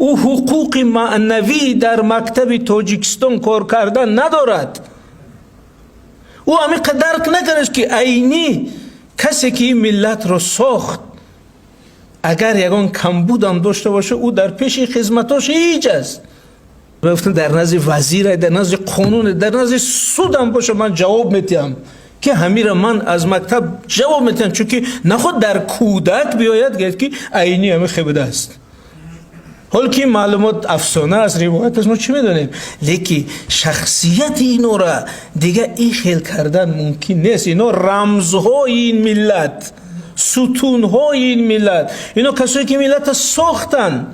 Ӯ ҳуқуқи маънавӣ дар мактаби Тоҷикистон кор кардан надорад. Ӯ ҳамиқа дарк накардааст, ки Айнӣ касе, ки ин миллатро сохт, агар ягон камбудам дошта боша, ӯ дар пеши хизматош ҳеҷ аст. Гуфтам, дар назди вазир, дар назди қонун, дар назди судам боша, ман ҷавоб медиҳам, ки ҳамира ман аз мактаб ҷавоб медиҳам, чунки наход дар кӯдак биёяд, гӯяд, ки Айнӣ ҳами хел будааст. Ҳол ки маълумот афсона аст, ривоят аст, мо чӣ медонем, лекин шахсияти инора дига ин хел кардан мумкин нест. Ино рамзҳои ин миллат, сутунҳои ин миллат, ино касое, ки миллата сохтанд.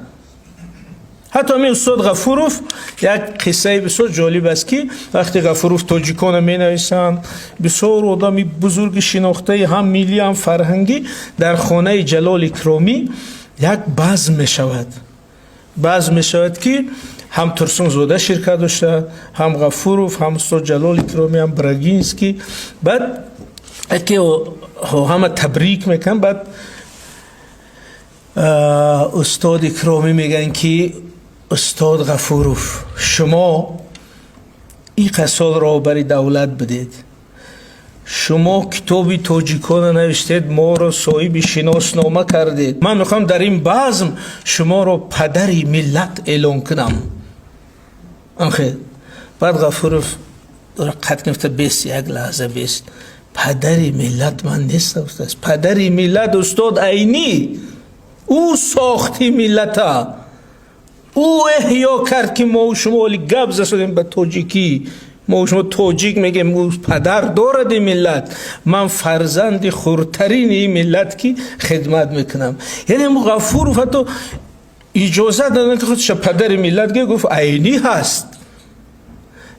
Ҳатто ҳамин устод Ғафуров, як қиссаи бисёр ҷолиб аст, ки вақте Ғафуров тоҷикона менависанд, бисёр одами бузурги шинохтаи ҳам миллӣ, ҳам фарҳангӣ, дар хонаи Ҷалол Икромӣ як базм мешавад, ки ҳам Турсунзода ширкат дошта, ҳам Ғафуров, ҳам устод Ҷалол Икромӣ, ҳам Брагинский. Баъд яке ҳама табрик мекунанд. Баъд устод Икромӣ мегӯянд, ки устод Ғафуров, шумо ин сол роҳбари давлат будед, шумо китоби тоҷикона навиштед, моро соҳиби шиноснома кардед. Ман мехоҳам дар ин базм шуморо падари миллат эълон кунам. Анхе баъд Ғафуров қат гирифта: «Бес, як лаҳза, бес, падари миллат ман нестам. Падари миллат устод Айнӣ, ӯ сохти миллата, ӯ эҳё кард, ки мо шумо оли гап засодем ба тоҷикӣ, мо шумо тоҷик мегем. Ӯ падар дорад ин миллат, ман фарзанди хурдтарини ин миллат, ки хидмат мекунам». Яъне Ғафуров ҳатто иҷозат надод, ки худша падари миллат ге, гуфт, Айнӣ ҳаст.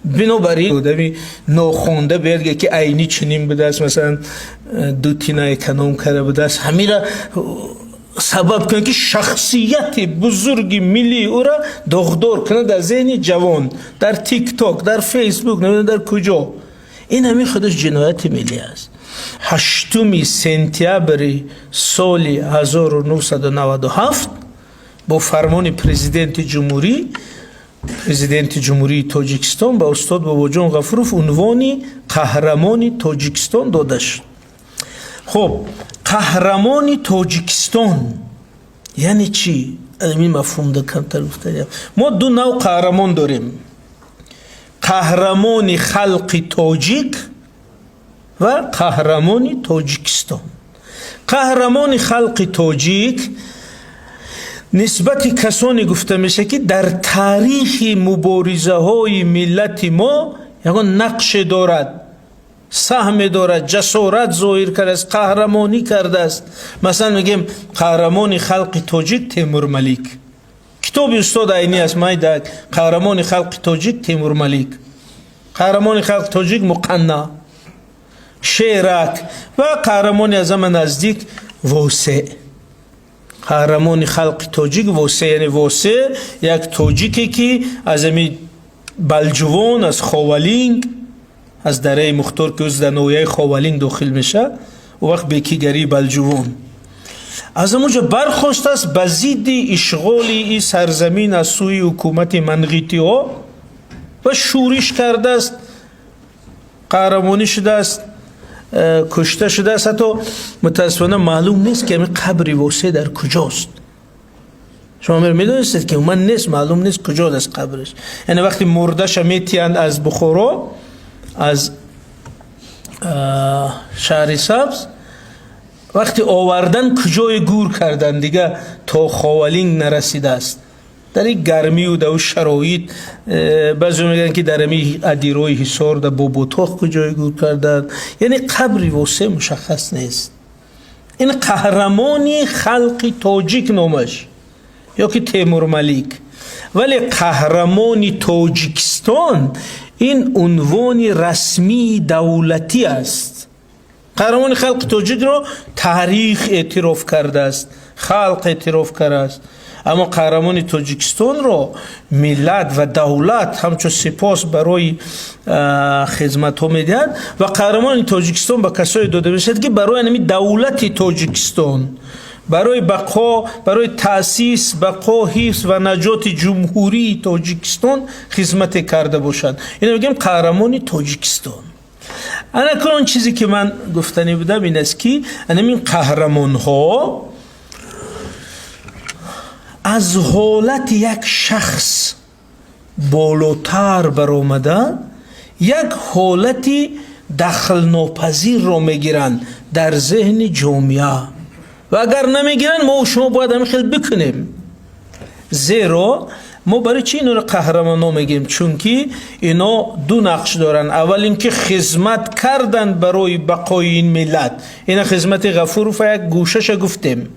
Бинобар ин одами нохонда бояд ге, ки Айнӣ чунин будааст, масалан, дутина эконом карда будааст, ҳамира сабаб кунад, ки шахсияти бузурги миллии ӯра доғдор кунад дар зеҳни ҷавон, дар Тикток, дар Фейсбук, намедонам дар куҷо. Ин ҳамин худаш ҷинояти миллӣ аст. 8 сентябри соли 1997 бо фармони президенти Ҷумҳурии Тоҷикистон ба устод Бобоҷон Ғафуров унвони Қаҳрамони Тоҷикистон дода шуд. Хуб, Қаҳрамони Тоҷикистон яъне чӣ? Ин мафҳумда камтар гуфтаям. Мо ду нав қаҳрамон дорем: қаҳрамони халқи тоҷик ва қаҳрамони Тоҷикистон. Қаҳрамони халқи тоҷик нисбати касоне гуфта мешавад, ки дар таърихи муборизаҳои миллати мо ягон нақше дорад, саҳме дорад, ҷасорат зоҳир кардааст, қаҳрамонӣ кардааст. Масалан, мегӯем, қаҳрамони халқи тоҷик Темурмалик. Китоби устод Айнӣ аст, майдак. Қаҳрамони халқи тоҷик Темурмалик, қаҳрамони халқи тоҷик Муқанна, Шерак ва қаҳрамони аз ҳама наздик Восе. Қаҳрамони халқи тоҷик Восе, яъне Восе як тоҷике, ки аз ами Балҷувон, аз Ховалинг, аз дараи Мухтор, ки ӯз дар ноҳияи Ховалинг дохил мешавад, он вақт бекигарии Балҷувон, аз ҳамонҷо бархостааст ба зидди ишғоли ин сарзамин аз сӯи ҳукумати манғитиҳо ва шӯриш кардааст, қаҳрамонӣ шудааст, кушта шудааст. Ҳатто мутаассифона маълум нест, ки ҳамин қабри Восе дар куҷост. Шумо медонистед, ки умуман нест, маълум нест, куҷо аст қабриш? Яъне вақти мурдаша метиянд аз Бухоро, аз Шаҳри Сабз вақти овардан, куҷое гур кардан, дига то Ховалинг нарасидааст. Дар ин гармию дар шароит баъзе мегӯянд, ки дар ами адирои Ҳисор, дар Боботоқ куҷое гур карданд. Яъне қабри Восе мушаххас нест. Ин қаҳрамони халқи тоҷик номаш ё ки Темурмалик. Вале қаҳрамони Тоҷикистон ин унвони расмии давлатӣ аст. Қаҳрамони халқи тоҷикро таърих эътироф кардааст, халқ эътироф кардааст, аммо қаҳрамони Тоҷикистонро миллат ва давлат ҳамчун сипос барои хизматҳо медиҳад. Ва қаҳрамони Тоҷикистон ба касое дода мешавад, ки барои ҳамин давлати Тоҷикистон, Барои бақо, барои таъсис, бақо, ҳифз ва наҷоти Ҷумҳурии Тоҷикистон хизмате карда бошанд, ино мегӯем қаҳрамони Тоҷикистон. Анакун он чизе, ки ман гуфтанӣ будам, ин аст, ки анамин қаҳрамонҳо аз ҳолати як шахс болотар баромада, як ҳолати дахлнопазирро мегиранд дар зеҳни ҷомеа. Ва агар намегиранд, мо шумо бояд ҳамин хел бикунем. Зеро мо барои чӣ инро қаҳрамоно мегӯем? Чунки ино ду нақш доранд. Аввал ин ки хизмат карданд барои бақои ин миллат. Ина хизмати Ғафурова як гӯшаша гуфтем.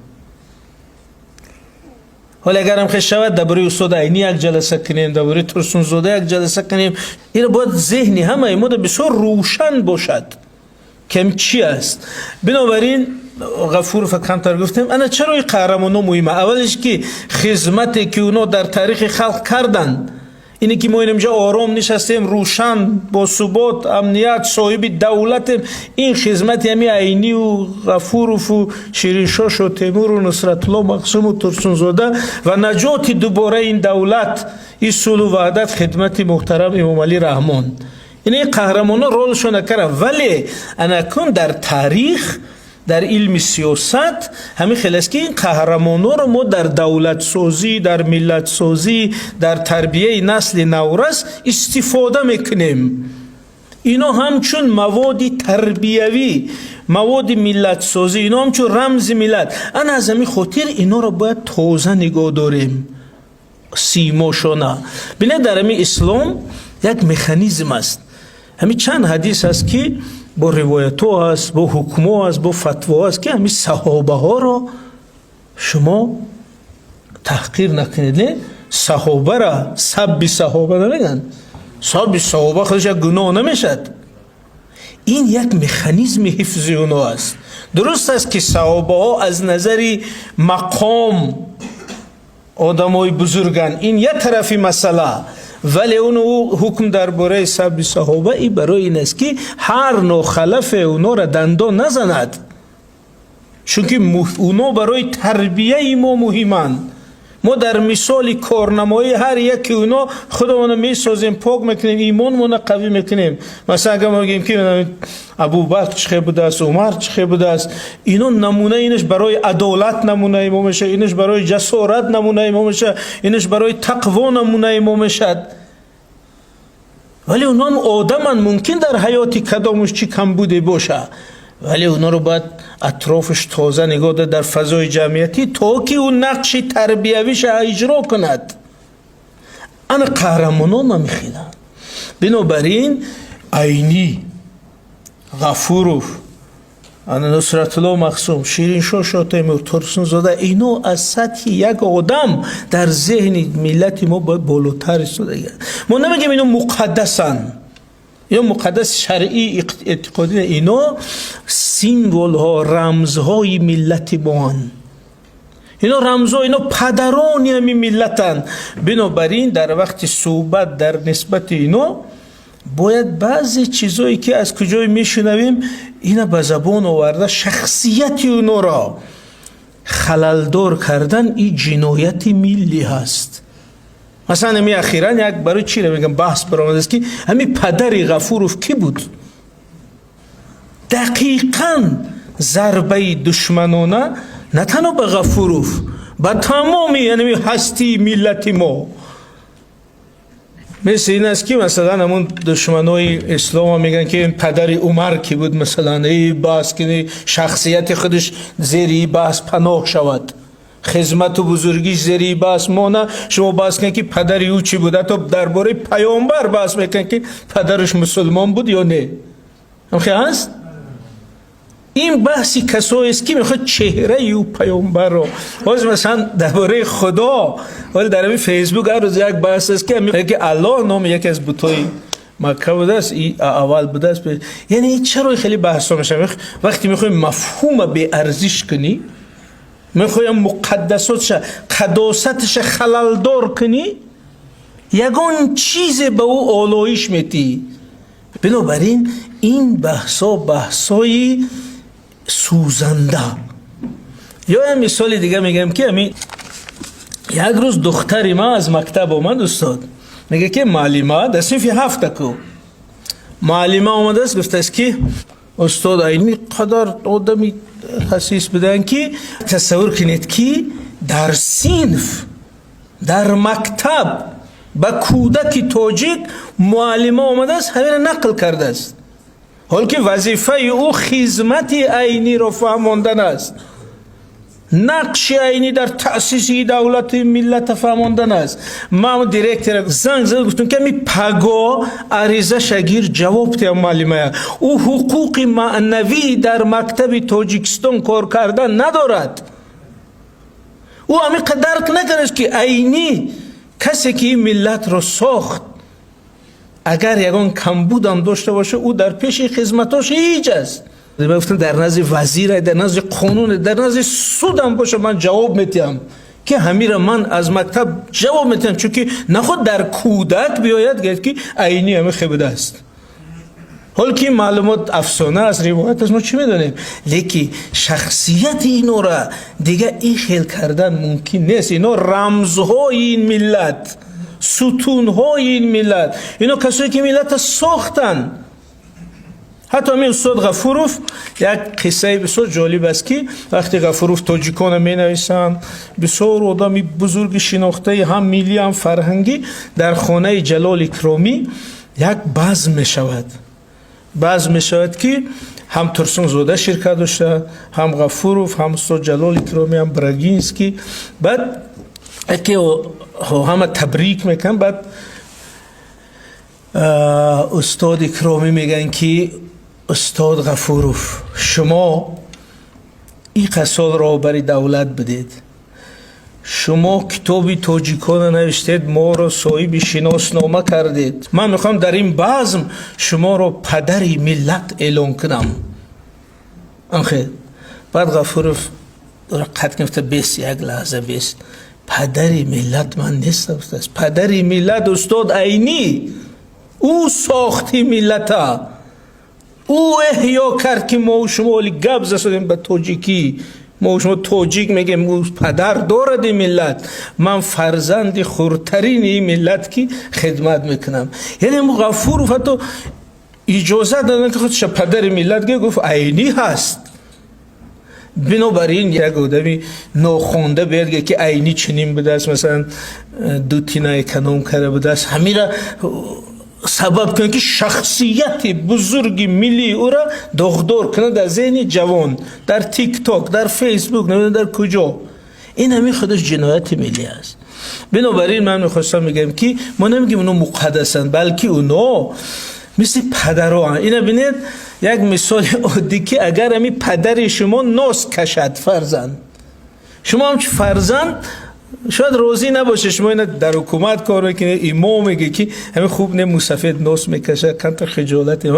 Ҳоле агарам хел шавад, дар бораи устод Айнӣ як ҷаласа кунем, дар бораи Турсунзода як ҷаласа кунем. Ина бояд зеҳни ҳамаи мо бисёр рӯшан бошад, ки чӣ аст. Бинобар ин Ғафурова камтар гуфтем. Ана чаро ин қаҳрамоно муҳима? Аввалиш, ки хизмате, ки оно дар таърихи халқ карданд, ине ки мо инҷа ором нишастем, рӯшан, бо субот, амният, соҳиби давлатем, ин хизмати ҳами Айнию Ғафурову Шириншошу Темуру Нусратулло Мақсуму Турсунзода ва наҷоти дубораи ин давлат, ин сулҳу ваҳдат, хидмати муҳтарам Эмомалӣ Раҳмон. Ин қаҳрамоно ролшона карданд. Вале анакун дар таърих, дар илми сиёсат ҳамин хел аст, ки ин қаҳрамонҳоро мо дар давлатсозӣ, дар миллатсозӣ, дар тарбияи насли наврас истифода мекунем. Ино ҳамчун маводи тарбиявӣ, маводи миллатсозӣ, ино ҳамчун рамзи миллат. Ана аз ҳамин хотир иноро бояд тоза нигоҳ дорем, симошона. Бинед, дар ҳамин ислом як механизм аст. Ҳамин чанд ҳадис аст, ки бо ривоятҳо аст, бо ҳукмҳо аст, бо фатво аст, ки ҳамин саҳобаҳоро шумо таҳқир накунед. Не, саҳобара сабби саҳоба намегӯянд. Сабби саҳоба худаш як гуноҳ намешавад. Ин як механизми ҳифзи оно аст. Дуруст аст, ки саҳобаҳо аз назари мақом одамои бузурганд, ин як тарафи масъала. Вале он ҳукм дар бораи сабби саҳоба и барои ин аст, ки ҳар нохалафе онора дандон назанад, чунки оно барои тарбияи мо муҳиманд. Мо дар мисоли корнамоии ҳар яки оно худамонро месозем, пок мекунем, имонмонро қавӣ мекунем. Масалан, агар мо гӯем, ки Абубакр чӣ хел будааст, Умар чӣ хел будааст, ино намуна, инаш барои адолат намунаи мо мешавад, инаш барои ҷасорат намунаи мо мешавад, инаш барои тақво намунаи мо мешавад. Вале онҳоам одаманд, мумкин дар ҳаёти кадомуш чӣ камбуде боша, вале онҳоро бояд атрофаш тоза нигоҳ дод дар фазои ҷамъиятӣ, то ки ӯ нақши тарбиявиша иҷро кунад. Ана қаҳрамонон намехеланд. Бинобар ин Айнӣ, Ғафуров, ана Нусратулло Мақсум, Шириншоҳ Шотемур, Турсунзода, ино аз сатҳи як одам дар зеҳни миллати мо бояд болотар истода. Мо намегем ино муқаддасанд ё муқаддас шаръӣ, эътиқодӣ. Ино символҳо, рамзҳои миллати моанд. Ино рамзҳо, ино падарони ҳамин миллатанд. Бинобар ин дар вақти суҳбат дар нисбати ино бояд баъзе чизое, ки аз куҷое мешунавем, ина ба забон оварда, шахсияти оноро халалдор кардан, ин ҷинояти миллӣ ҳаст. Масалан, ҳами ахиран як барои чиро мегам, баҳс баромадааст, ки ҳами падари Ғафуров кӣ буд. Дақиқан зарбаи душманона на танҳо ба Ғафуров, ба тамоми ҳами ҳастии миллати мо. Мисли ин аст, ки масалан ҳамун душманои ислома мегӯянд, ки падари Умар кӣ буд. Масалан, и баҳс ки шахсияти худаш зери и баҳс паноҳ шавад, хизмату бузургиш зери баҳс мона. Шумо баҳс кунед, ки падари ӯ чӣ буд. Ҳатто дар бораи паёмбар баҳс мекунед, ки падараш мусулмон буд ё не. Ҳамхел ҳаст. Ин баҳси касоест, ки мехоҳад чеҳраи ӯ паёмбарро. Ҳозир масалан дар бораи Худо ҳоли дар ҳамин Фейсбук ҳар рӯз як баҳс аст, ки Аллоҳ номи яке аз бутои Макка будааст, аввал будааст. Яъне чаро хеле баҳсҳо мешавад? Вақте мехоҳем мафҳума беарзиш кунӣ, мехоҳем муқаддасотша, қадосатша халалдор кунӣ, ягон чизе ба ӯ олоиш метиҳӣ. Бинобар ин ин баҳсҳо баҳсҳои сӯзанда. Ё як мисоли дига мегӯям, ки ами як рӯз духтари ман аз мактаб омад, устод, мега, ки муаллима дар синфи ҳафта ку муаллима омадааст, гуфтааст, ки устод Айни қадар одами ҳасис буданд, ки тасаввур кунед, ки дар синф, дар мактаб ба кӯдаки тоҷик муаллима омадааст, ҳамина нақл кардааст, ҳол ки вазифаи ӯ хизмати Айниро фаҳмондан аст, нақши Айнӣ дар таъсиси давлати миллата фаҳмондан аст. Ман директора занг зад, гуфтам, ки ами паго ариза шагир ҷавоб диҳам муаллимая. Ӯ ҳуқуқи маънавӣ дар мактаби Тоҷикистон кор кардан надорад. Ӯ амиқа дарк накардааст, ки Айнӣ касе, ки ин миллатро сохт, агар ягон камбудам дошта боша, ӯ дар пеши хизматош ҳеҷ аст. Гуфтам, дар назди вазир, дар назди қонун, дар назди судам боша, ман ҷавоб метиҳам, ки ҳамира ман аз мактаб ҷавоб метиҳам, чунки наход дар кӯдак биёяд, гӯяд, ки Айнӣ ҳами хе будааст, ҳол ки маълумот афсона аст, ривоят аст, мо чӣ медонем, леки шахсияти инора дига ин хел кардан мумкин нест. Ино рамзҳои ин миллат, сутунҳои ин миллат, ино касое, ки миллата сохтанд. Ҳатто ҳамин устод Ғафуров, як қиссаи бисёр ҷолиб аст, ки вақте Ғафуров тоҷикона менависанд, бисёр одами бузурги шинохтаи ҳам миллӣ, ҳам фарҳангӣ, дар хонаи Ҷалол Икромӣ як базм мешавад, ки ҳам Турсунзода ширкат дошта, ҳам Ғафуров, ҳам устод Ҷалол Икромӣ, ҳам Брагинский. Баъд яке ҳама табрик мекунанд. Баъд устод Икромӣ мегӯянд, ки устод Ғафуров, шумо ин сол роҳбари давлат будед, шумо китоби тоҷикона навиштед, моро соҳиби шиноснома кардед. Ман мехоҳам дар ин базм шуморо падари миллат эълон кунам. Анхе баъд Ғафуров қат гирифта: «Бес, як лаҳза, бес, падари миллат ман нестам», гуфтааст. «Падари миллат устод Айнӣ, ӯ сохти миллата, ӯ эҳё кард, ки мо шумо оли гап засодем ба тоҷикӣ, мо шумо тоҷик мегем. Ӯ падар дорад ин миллат, ман фарзанди хурдтарини ин миллат, ки хидмат мекунам». Яъне Ғафуров ҳатто иҷозат доданд, ки худша падари миллат ге, гуфт, Айнӣ ҳаст. Бинобар ин як одами нохонда биёяд, ге, ки Айнӣ чунин будааст, масалан, 2 тина эконом карда будааст, ҳамира сабаб кунад, ки шахсияти бузурги миллии ӯра доғдор кунад дар зеҳни ҷавон, дар Тикток, дар Фейсбук, намедонам дар куҷо, ин ҳамин худаш ҷинояти миллӣ аст. Бинобар ин ман мехостам мегӯям, ки мо намегӯем оно муқаддасанд, балки оно мисли падароанд. Ина бинед, як мисоли оддӣ, ки агар ҳамин падари шумо нос кашад, фарзанд, шумо ҳамчун фарзанд шояд розӣ набошед. Шумо ина дар ҳукумат кор мекунед, имом меге, ки ҳамин хуб не, мусафед нос мекашад, камтар хиҷолате.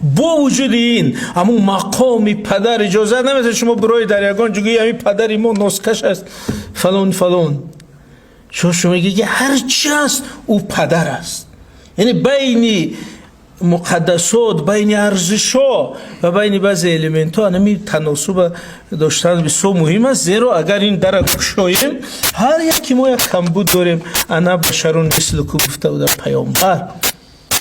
Бо вуҷуди ин, ҳамун мақоми падар иҷозат наметавад шумо бирои дар ягон ҷо гӯи, ҳамин падари мо носкаш аст, фалон фалон. Шумо мегӯед, ки ҳар чи аст, ӯ падар аст. Яъне байни муқаддасот, байни арзишҳо ва байни баъзе элементҳо анами таносуба доштан бисёр муҳим аст, зеро агар ин дара кушоем, ҳар яки мо як камбуд дорем. أنا بشر مثلكم гуфта буда паёмбар.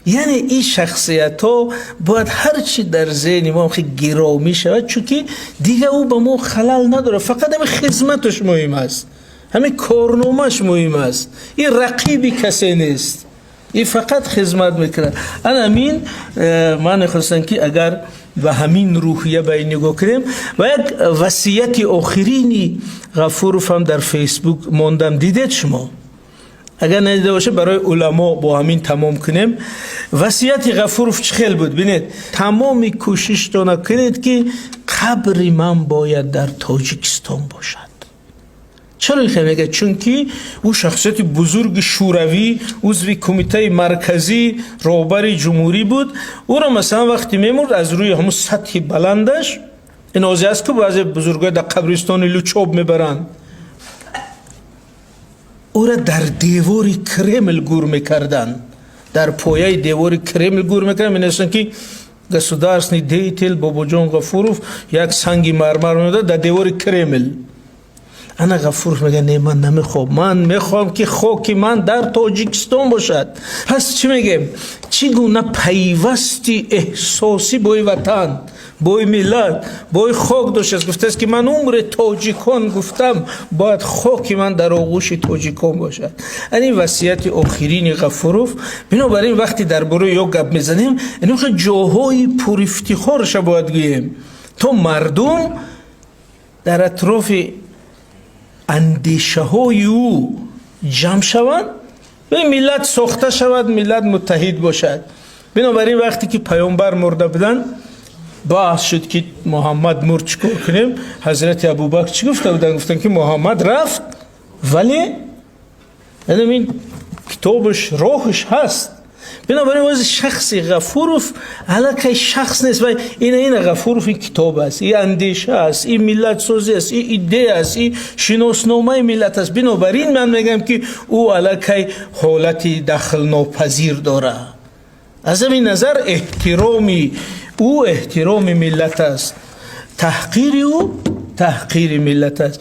Яъне ин шахсиятҳо бояд ҳарчи дар зеҳни мо хе гиромӣ шавад, чунки дига ӯ ба мо халал надорад, фақат ҳамин хизматаш муҳим аст, ҳамин корномааш муҳим аст. Ин рақиби касе нест, ин фақат хизмат мекунад. Ана ҳамин ман мехостам, ки агар ба ҳамин рӯҳия ба ин нигоҳ кунем. Ва як васияти охирини Ғафуров ҳам дар Фейсбук мондам, дидед шумо? Агар надида бошед, барои уламо бо ҳамин тамом кунем. Васияти Ғафуров чӣ хел буд? Бинед: «Тамоми кӯшиштона кунед, ки қабри ман бояд дар Тоҷикистон бошад». Чаро ин хел мегӯяд? Чунки ӯ шахсияти бузурги шӯравӣ, узви Кумитаи Марказӣ, роҳбари ҷумҳурӣ буд. Ӯро, масалан, вақте мемурд, аз рӯи ҳамун сатҳи баландаш, ин озе аст, ку баъзе бузургоя дар қабристони Лучоб мебаранд, ӯра дар девори Кремл гур мекарданд, дар пояи девори Кремл гур мекарданд. Менависанд, ки государственный деятель Бобоҷон Ғафуров, як санги мармар меода дар девори Кремл. Ана Ғафуров мегӯяд: «Не, ман намехоҳам, ман мехоҳам, ки хоки ман дар Тоҷикистон бошад». Пас чӣ мегӯем? Чӣ гуна пайвасти эҳсосӣ бои ватан, бои миллат, бои хок доштааст. Гуфтааст, ки ман умри тоҷикон гуфтам, бояд хоки ман дар оғӯши тоҷикон бошад. Ани васияти охирини Ғафуров. Бинобар ин, вақте дар бораи ё гап мезанем, ҷоҳои пурифтихорша бояд гӯем, то мардум дар атрофи андешаҳои ӯ ҷамъ шаванд ва миллат сохта шавад, миллат муттаҳид бошад. Бинобар ин, вақте ки паёмбар мурда буданд, баҳс шуд, ки Муҳаммад мурд, чӣ кор кунем? Ҳазрати Абубакр чӣ гуфта буданд? Гуфтанд, ки Муҳаммад рафт, вале ин китобаш, роҳаш ҳаст. Бинобар ин, ози шахси Ғафуров аллакай шахс нест. Вай ина Ғафуров ин китоб аст, ин андеша аст, ин миллатсозӣ аст, ин идея аст, ин шиносномаи миллат аст. Бинобар ин, ман мегӯям, ки ӯ аллакай ҳолати дахлнопазир дорад. Аз ҳамин назар, эҳтироми ӯ эҳтироми миллат аст, таҳқири ӯ таҳқири миллат аст.